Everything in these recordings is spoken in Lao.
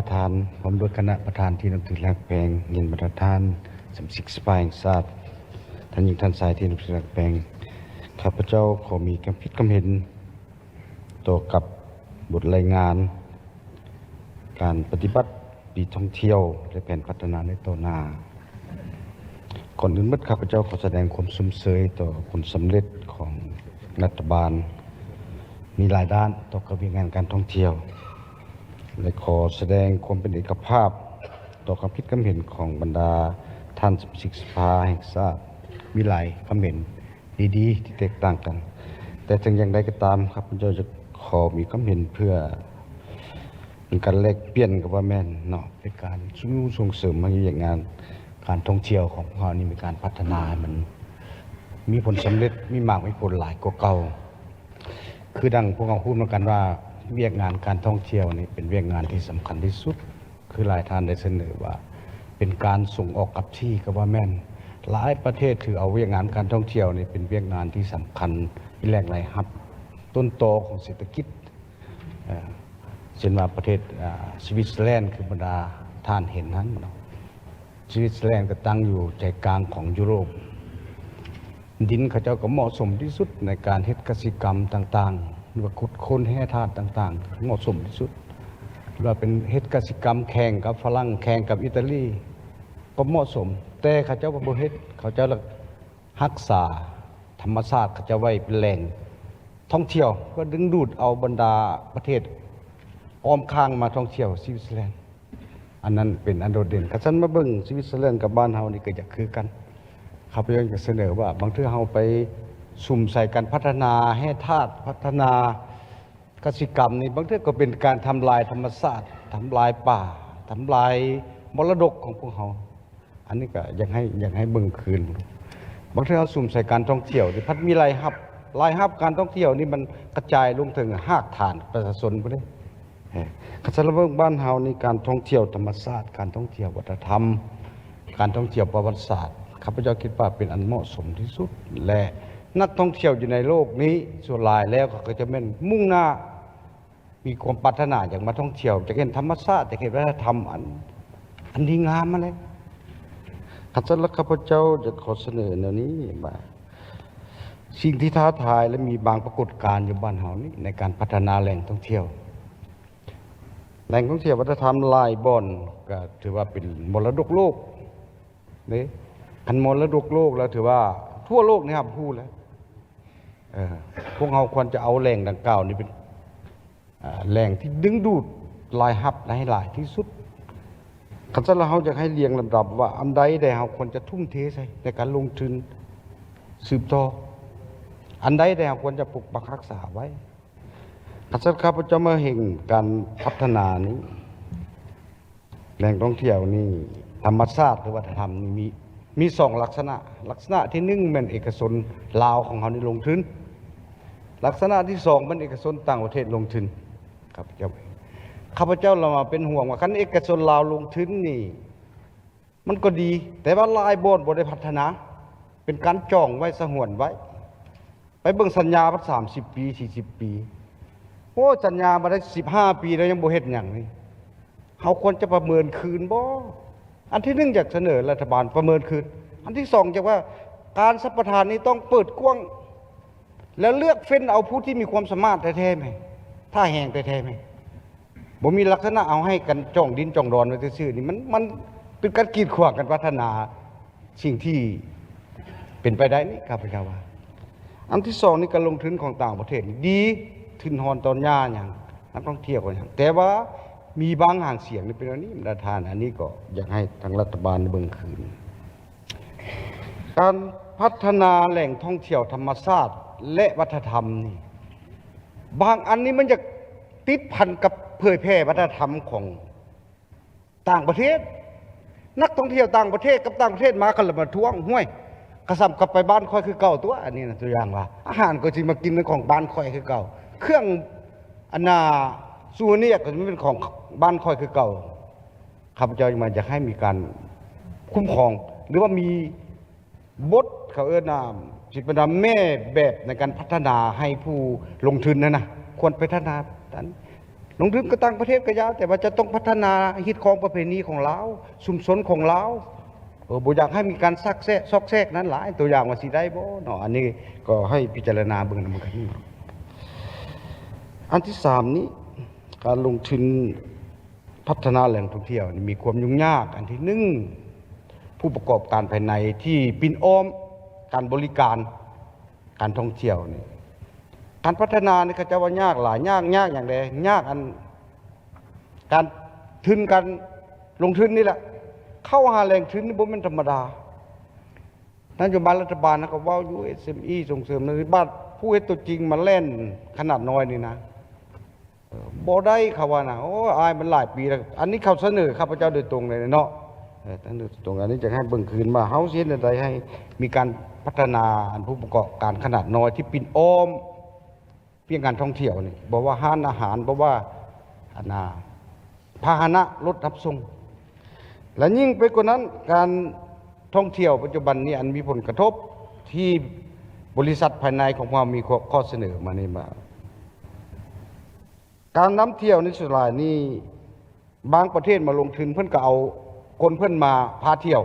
ປະທານ ພ້ອມດ້ວຍຄະນະປະທານທີ່ນັບຖືແລະຮັກແພງ, ເຫັນບັນດາທ່ານສະມາຊິກສະພາແຫ່ງຊາດ, ທ່ານຍິງທ່ານຊາຍທີ່ນັບຖືແລະຮັກແພງ, ຂ້າພະເຈົ້າຂໍມີຄຳຄິດຄຳເຫັນຕໍ່ກັບບົດລາຍງານການປະຕິບັດປີທ່ອງທ່ຽວ ແລະ ແຜນພັດທະນາໃນຕໍ່ໜ້າ. ກ່ອນອື່ນໝົດ ຂ້າພະເຈົ້າຂໍສະແດງຄວາມຊົມເຊີຍຕໍ່ຜົນສຳເລັດຂອງລັດຖະບານ ມີຫຼາຍດ້ານຕໍ່ກັບວຽກງານການທ່ອງທ່ຽວ ແລະ ຂໍສະແດງຄວາມເປັນເອກະພາບຕໍ່ຄຳຄິດຄຳເຫັນຂອງບັນດາທ່ານສະມາຊິກສະພາແຫ່ງຊາດ ມີຫຼາຍຄຳເຫັນດີໆທີ່ແຕກຕ່າງກັນ. ແຕ່ເຖິງຢ່າງໃດກໍຕາມ ຂ້າພະເຈົ້າຈະຂໍມີຄຳເຫັນເພື່ອເປັນການແລກປ່ຽນກໍວ່າແມ່ນເນາະ, ເປັນການຊຸກຍູ້ສົ່ງເສີມໃຫ້ວຽກງານການທ່ອງທ່ຽວຂອງພວກເຮົານີ້ມີການພັດທະນາໃຫ້ມັນມີຜົນສຳເລັດ, ມີໝາກມີຜົນຫຼາຍກວ່າເກົ່າ. ຄືດັ່ງພວກເຮົາຮູ້ນຳກັນວ່າ ວຽກງານການທ່ອງທ່ຽວນີ້ເປັນວຽກງານທີ່ສຳຄັນທີ່ສຸດ, ຄືຫຼາຍທ່ານໄດ້ສະເໜີວ່າ ເປັນການສົ່ງອອກກັບທີ່ກໍວ່າແມ່ນ. ຫຼາຍປະເທດຖືເອົາວຽກງານການທ່ອງທ່ຽວນີ້ເປັນວຽກງານທີ່ສຳຄັນ, ເປັນແຫຼ່ງລາຍຮັບຕົ້ນຕໍຂອງເສດຖະກິດ. ເອີ ເຊັ່ນວ່າປະເທດ ອາ ສະວິດເຊີແລນ ຄືບັນດາທ່ານເຫັນຫັ້ນເນາະ, ສະວິດເຊີແລນກໍຕັ້ງຢູ່ໃຈກາງຂອງຢູໂຣບ. ດິນເຂົາເຈົ້າກໍເໝາະສົມທີ່ສຸດໃນການເຮັດກະສິກຳຕ່າງໆ ຫຼືວ່າຂຸດຄົ້ນແຮ່ທາດຕ່າງໆ ເໝາະສົມທີ່ສຸດ. ຫຼືວ່າເປັນເຮັດກະສິກຳແຂ່ງກັບຝຣັ່ງ ແຂ່ງກັບອີຕາລີ ກໍເໝາະສົມ, ແຕ່ເຂົາເຈົ້າກໍບໍ່ເຮັດ. ເຂົາເຈົ້າລັກ ຮັກສາທຳມະຊາດເຂົາເຈົ້າໄວ້ເປັນແຫຼ່ງທ່ອງທ່ຽວ ເພື່ອດຶງດູດເອົາບັນດາປະເທດອ້ອມຂ້າງມາທ່ອງທ່ຽວສະວິດເຊີແລນ. ອັນນັ້ນເປັນອັນໂດດເດັ່ນ. ຄັນຊັ້ນມາເບິ່ງສະວິດເຊີແລນກັບບ້ານເຮົານີ້ກໍຢາກຄືກັນ. ຂ້າພະເຈົ້າຈະສະເໜີວ່າ ບາງເທື່ອເຮົາໄປສຸມໃສ່ການພັດທະນາແຮ່ທາດ, ພັດທະນາກະສິກຳນີ້ ບາງເທື່ອກໍເປັນການທຳລາຍທຳມະຊາດ, ທຳລາຍປ່າ, ທຳລາຍມໍລະດົກຂອງພວກເຮົາ. ອັນນີ້ກໍຢາກໃຫ້ ຢາກໃຫ້ເບິ່ງຄືນ. ບາງເທື່ອເຮົາສຸມໃສ່ການທ່ອງທ່ຽວນີ້ ພັດມີລາຍຮັບ, ລາຍຮັບການທ່ອງທ່ຽວນີ້ມັນກະຈາຍລົງເຖິງຮາກຖານປະຊາຊົນພຸ້ນເດ້. ເອີ ຄັນຊັ້ນລະເບິ່ງບ້ານເຮົານີ້ ການທ່ອງທ່ຽວທຳມະຊາດ, ການທ່ອງທ່ຽວວັດທະນະທຳ, ການທ່ອງທ່ຽວປະຫວັດສາດ, ຂ້າພະເຈົ້າຄິດວ່າເປັນອັນເໝາະສົມທີ່ສຸດ ແລະ ນັກທ່ອງທ່ຽວຢູ່ໃນໂລກນີ້ສ່ວນຫຼາຍແລ້ວເຂົາກໍຈະແມ່ນມຸ່ງໜ້າ ມີຄວາມປາດຖະໜາຢາກມາທ່ອງທ່ຽວ, ຢາກເຫັນທຳມະຊາດ, ຢາກເຫັນວັດທະນະທຳອັນ ອັນດີງາມຫັ້ນແຫຼະ. ຄັນຊັ້ນລະ ຂ້າພະເຈົ້າຈະຂໍສະເໜີແນວນີ້ວ່າ ສິ່ງທີ່ທ້າທາຍ ແລະ ມີບາງປາກົດການຢູ່ບ້ານເຮົານີ້ ໃນການພັດທະນາແຫຼ່ງທ່ອງທ່ຽວ. ແຫຼ່ງທ່ອງທ່ຽວວັດທະນະທຳຫຼາຍບ່ອນກໍຖືວ່າເປັນມໍລະດົກໂລກເດ້. ຄັນມໍລະດົກໂລກແລ້ວ ຖືວ່າທົ່ວໂລກນີ້ຮັບຮູ້ແລ້ວ. ເອີ ພວກເຮົາຄວນຈະເອົາແຫຼ່ງດັ່ງກ່າວນີ້ເປັນ ອ່າ ແຫຼ່ງທີ່ດຶງດູດລາຍຮັບໃຫ້ຫຼາຍທີ່ສຸດ. ຄັນຊັ້ນລະ ເຮົາຢາກໃຫ້ລຽງລຳດັບວ່າ ອັນໃດແດ່ເຮົາຄວນຈະທຸ່ມເທໃສ່ໃນການລົງທຶນສືບຕໍ່, ອັນໃດແດ່ເຮົາຄວນຈະປົກປັກຮັກສາໄວ້. ຄັນຊັ້ນ ຂ້າພະເຈົ້າມາເຫັນການພັດທະນານີ້ ແຫຼ່ງທ່ອງທ່ຽວນີ້ ທຳມະຊາດ ຫຼື ວັດທະນະທຳນີ້ມີ ມີສອງລັກສະນະ. ລັກສະນະທີໜຶ່ງແມ່ນເອກະຊົນລາວຂອງເຮົານີ້ລົງທຶນ, ລັກສະນະທີສອງແມ່ນເອກະຊົນຕ່າງປະເທດລົງທຶນ. ຂ້າພະເຈົ້າ ຂ້າພະເຈົ້າລະມາເປັນຫ່ວງວ່າ ຄັນເອກະຊົນລາວລົງທຶນນີ້ ມັນກໍດີ, ແຕ່ວ່າຫຼາຍບ່ອນບໍ່ໄດ້ພັດທະນາ, ເປັນການຈອງໄວ້ ສະຫງວນໄວ້. ໄປເບິ່ງສັນຍາບັດສາມສິບປີ ສີ່ສິບປີ, ໂອ້ ສັນຍາມາໄດ້ສິບຫ້າປີແລ້ວ ຍັງບໍ່ເຮັດຫຍັງນີ້. ເຮົາຄວນຈະປະເມີນຄືນບໍ່? ອັນທີໜຶ່ງ ຢາກສະເໜີລັດຖະບານປະເມີນຄືນ. ອັນທີສອງ ຢາກວ່າການສຳປະທານນີ້ຕ້ອງເປີດກວ້າງ ແລ້ວເລືອກເຟ້ນເອົາຜູ້ທີ່ມີຄວາມສາມາດແທ້ໆແມ່ນ, ທ່າແຮງແທ້ໆແມ່ນ. ບໍ່ມີລັກສະນະເອົາໃຫ້ກັນຈອງດິນຈອງດອນໄວ້ຊື່ໆນີ້ ມັນ ມັນເປັນການກີດຂວາງການພັດທະນາສິ່ງທີ່ເປັນໄປໄດ້ນີ້ ຂ້າພະເຈົ້າວ່າ. ອັນທີສອງນີ້ ການລົງທຶນຂອງຕ່າງປະເທດນີ້ດີ, ທຶນຮອນຕອນຫຍ້າຫຍັງ, ນັກທ່ອງທ່ຽວກໍຫຍັງ, ແຕ່ວ່າມີບາງຫາງສຽງນີ້ເປັນແນວນີ້ ບັນດາທ່ານ. ອັນນີ້ກໍຢາກໃຫ້ທາງລັດຖະບານເບິ່ງຄືນ. ການພັດທະນາແຫຼ່ງທ່ອງທ່ຽວທຳມະຊາດ ແລະ ວັດທະນະທຳນີ້ ບາງອັນນີ້ມັນຢາກຕິດພັນກັບເຜີຍແຜ່ວັດທະນະທຳຂອງຕ່າງປະເທດ. ນັກທ່ອງທ່ຽວຕ່າງປະເທດກັບຕ່າງປະເທດມາ ເຂົາລະມາທ້ວງ, ຫ້ວຍ ກະສ່ຳກັບໄປບ້ານຂ້ອຍຄືເກົ່າຕົວະ. ອັນນີ້ນະ ຕົວຢ່າງວ່າ ອາຫານກໍຊິມາກິນຂອງບ້ານຂ້ອຍຄືເກົ່າ, ເຄື່ອງອັນນ່າຊູເວເນຍກໍຊິມາເປັນຂອງບ້ານຂ້ອຍຄືເກົ່າ. ຂ້າພະເຈົ້າມາຢາກໃຫ້ມີການຄຸ້ມຄອງ ຫຼືວ່າມີບົດ ເຂົາເອີ້ນວ່າ ຊິເປັນວ່າແມ່ແບບໃນການພັດທະນາໃຫ້ຜູ້ລົງທຶນຫັ້ນນະ, ຄວນໄປພັດທະນາອັນ ລົງທຶນກັບຕ່າງປະເທດກໍຢ່າ, ແຕ່ວ່າຈະຕ້ອງພັດທະນາຮີດຄອງປະເພນີຂອງລາວ, ຊຸມຊົນຂອງລາວ. ເອີ ບໍ່ຢາກໃຫ້ມີການຊັກແຊກ ຊອກແຊກນັ້ນຫຼາຍ. ຕົວຢ່າງວ່າຊິໄດ້ບໍ່ເນາະ? ອັນນີ້ກໍໃຫ້ພິຈາລະນາເບິ່ງນຳກັນ. ອັນທີສາມນີ້ ການລົງທຶນພັດທະນາແຫຼ່ງທ່ອງທ່ຽວນີ້ມີຄວາມຫຍຸ້ງຍາກ. ອັນທີໜຶ່ງ ຜູ້ປະກອບການພາຍໃນທີ່ປິ່ນອ້ອມການບໍລິການ ການທ່ອງທ່ຽວນີ້ ການພັດທະນານີ້ເຂົາເຈົ້າວ່າຍາກຫຼາຍ. ຍາກ ຍາກຫຍັງແດ່? ຍາກອັນ ການທຶນ ການລົງທຶນນີ້ແຫຼະ. ເຂົ້າຫາແຫຼ່ງທຶນນີ້ບໍ່ແມ່ນທຳມະດາ. ນະໂຍບາຍລັດຖະບານເຮົາກໍເວົ້າຢູ່ ເອສເອັມອີ ສົ່ງເສີມ ບາດຜູ້ເຮັດຕົວຈິງມາແລ່ນຂະໜາດນ້ອຍນີ້ນະ ເອີ ບໍ່ໄດ້ ເຂົາວ່ານະ. ໂອ້ ອາຍ ມັນຫຼາຍປີແລ້ວ. ອັນນີ້ເຂົາສະເໜີຂ້າພະເຈົ້າໂດຍຕົງເລີຍເນາະ. ເອີ ສະເໜີໂດຍຕົງ. ອັນນີ້ຈະໃຫ້ເບິ່ງຄືນວ່າເຮົາຊິເຮັດແນວໃດໃຫ້ມີການພັດທະນາອັນຜູ້ປະກອບການຂະໜາດນ້ອຍທີ່ປິ່ນອ້ອມວຽກງານທ່ອງທ່ຽວນີ້, ບໍ່ວ່າຮ້ານອາຫານ, ບໍ່ວ່າອັນນາ ພາຫະນະລົດຮັບສົ່ງ. ແລະ ຍິ່ງໄປກວ່ານັ້ນ ການທ່ອງທ່ຽວປັດຈຸບັນນີ້ ອັນມີຜົນກະທົບທີ່ບໍລິສັດພາຍໃນຂອງພວກເຮົາມີຂໍ້ ຂໍ້ສະເໜີມານີ້ວ່າ ການນຳທ່ຽວໃນສ່ວນຫຼາຍນີ້ ບາງປະເທດມາລົງທຶນ ເພິ່ນກໍເອົາຄົນເພິ່ນມາພາທ່ຽວ,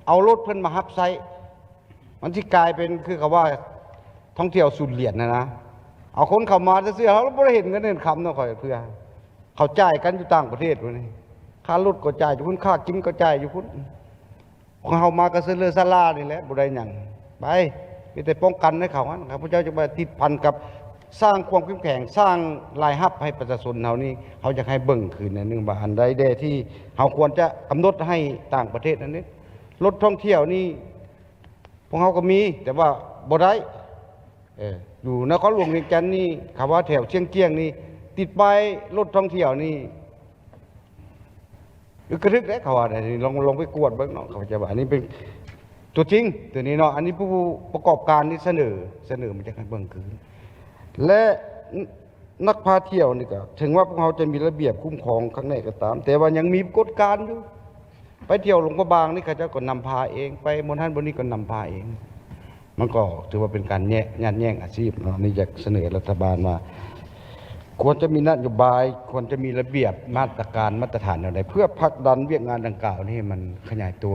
ເອົາລົດເພິ່ນມາຮັບໃຊ້. ມັນຊິກາຍເປັນຄືເຂົາວ່າທ່ອງທ່ຽວສູນຫຼຽນຫັ້ນນະ. ເອົາຄົນເຂົ້າມາຊື່ໆ ເຮົາບໍ່ໄດ້ເຫັນເງິນເຫັນຄຳເນາະ. ຂ້ອຍເພື່ອເຂົາຈ່າຍກັນຢູ່ຕ່າງປະເທດພຸ້ນນີ້, ຄ່າລົດກໍຈ່າຍຢູ່ພຸ້ນ, ຄ່າກິນກໍຈ່າຍຢູ່ພຸ້ນ. ພວກເຮົາມາກໍເຊີນເລີສາລານີ້ແຫຼະ, ບໍ່ໄດ້ຫຍັງ. ໄປ ມີແຕ່ປ້ອງກັນໃຫ້ເຂົາຫັ້ນ. ຂ້າພະເຈົ້າຈະມາຕິດພັນກັບສ້າງຄວາມເຂັ້ມແຂງ, ສ້າງລາຍຮັບໃຫ້ປະຊາຊົນເຮົານີ້. ເຮົາຢາກໃຫ້ເບິ່ງຄືນໜ້ອຍໜຶ່ງວ່າ ອັນໃດແດ່ທີ່ເຮົາຄວນຈະກຳນົດໃຫ້ຕ່າງປະເທດນັ້ນເດ້. ລົດທ່ອງທ່ຽວນີ້ ພວກເຮົາກໍມີ, ແຕ່ວ່າບໍ່ໄດ້. ເອີ ຢູ່ນະຄອນຫຼວງວຽງຈັນນີ້, ຄຳວ່າແຖວຊຽງຈຽງນີ້, ຕິດປ້າຍລົດທ່ອງທ່ຽວນີ້ ອຶກກະທຶກເດ້ ເຂົາວ່າ. ນີ້ລອງ ລອງໄປກວດເບິ່ງເນາະ, ເຂົາຈະວ່າ. ອັນນີ້ເປັນຕົວຈິງ ຕົວນີ້ເນາະ. ອັນນີ້ຜູ້ປະກອບການນີ້ສະເໜີ ສະເໜີມາຈາກໃຫ້ເບິ່ງຄືນ. ແລະ ນ- ນັກພາທ່ຽວນີ້ກໍ ເຖິງວ່າພວກເຮົາຈະມີລະບຽບຄຸ້ມຄອງຄັກແນ່ກໍຕາມ, ແຕ່ວ່າຍັງມີກົດການຢູ່. ໄປທ່ຽວຫຼວງພະບາງນີ້ ເຂົາເຈົ້າກໍນຳພາເອງ, ໄປບ່ອນຫັ້ນບ່ອນນີ້ກໍນຳພາເອງ. ມັນກໍຖືວ່າເປັນການແຍ- ຍາດແຍ່ງອາຊີບເນາະ. ນີ້ຢາກສະເໜີລັດຖະບານວ່າ ຄວນຈະມີນະໂຍບາຍ, ຄວນຈະມີລະບຽບ, ມາດຕະການ, ມາດຕະຖານແນວໃດ ເພື່ອຜັກດັນວຽກງານດັ່ງກ່າວນີ້ໃຫ້ມັນຂະຫຍາຍໂຕ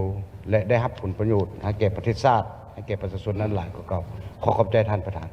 ແລະ ໄດ້ຮັບຜົນປະໂຫຍດໃຫ້ແກ່ປະເທດຊາດ, ໃຫ້ແກ່ປະຊາຊົນນັ້ນຫຼາຍກວ່າເກົ່າ. ຂໍຂອບໃຈທ່ານປະທານ.